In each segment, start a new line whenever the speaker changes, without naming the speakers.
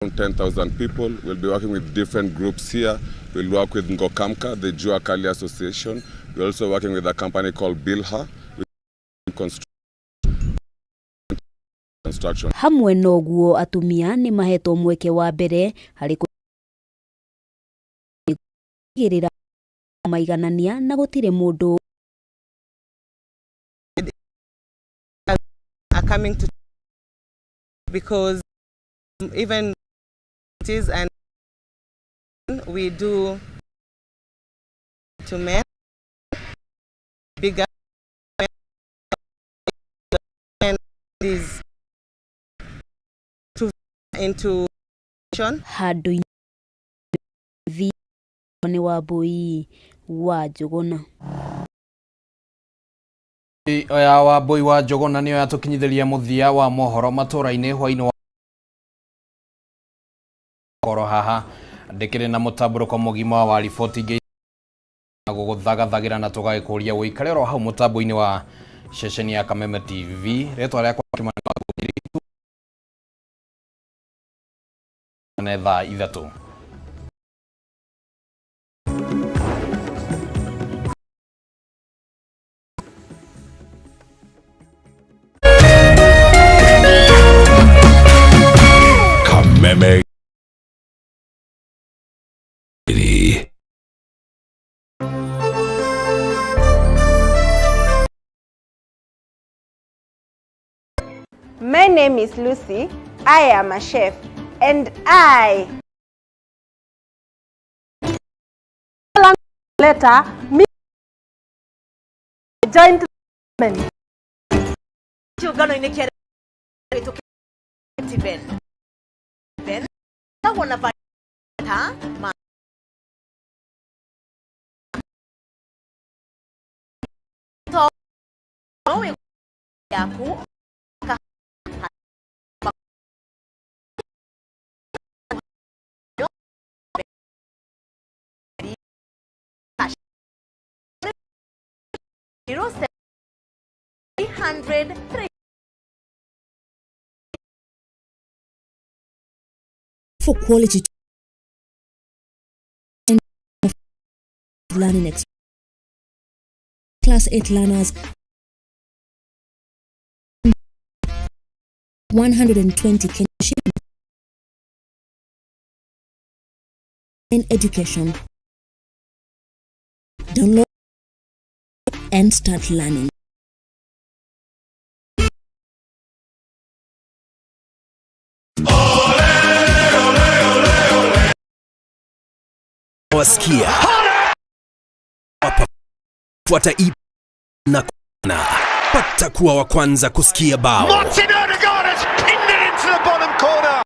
10,000 people. We'll be working with different groups here. We'll work with Ngokamka, the Jua Kali Association. We're also working with a company called Bilha, construction.
Hamwe noguo atumia nĩ mahetwo mweke wa mbere harĩ kũigĩrĩra maiganania na gũtirĩ mũndũ
are coming to because even it is and we do to men bigger and is to into
handũ-inĩ nĩ Wambui wa Njũgũna.
Ya Wambui wa Njũgũna nĩyo yatũkinyithĩria mũthia wa mohoro matũra-inĩ hwainĩ wa koro haha ndĩkĩrĩ na mũtambũrũko mũgima wa riboti ingĩ gũgũthagathagira na tũgagĩkũria ũikare oro hau mũtambo-inĩ wa ceceni ya Kameme TV. Rĩtwa rĩakwa Kĩmani wa thaa 3.
Kameme.
My name is Lucy. I am a chef and I
Later, me joined men.
Kiũngano-inĩ kĩa Ben tagwo na bata ma to no yaku 07 303
for quality and learning class 8 learners 120 Kenya in education. Download and start learning.
Wasikia fuata i na na pata kuwa wa kwanza kusikia bao.
Martin Odegaard has pinned it into the bottom corner.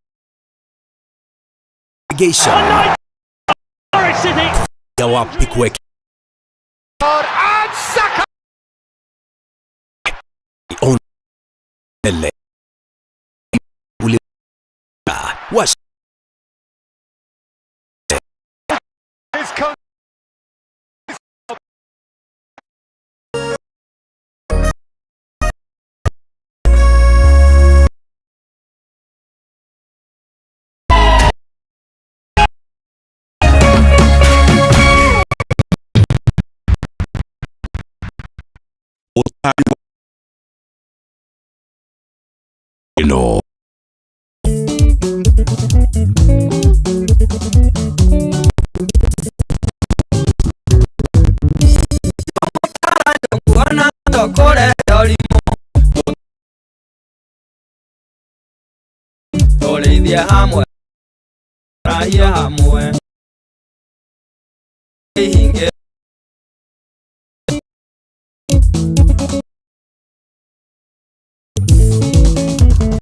Navigation ya wapi kuweka
And Saka
on ule wa
is come.
No.
Tũrĩithie hamwe rahie hamwe ihinge.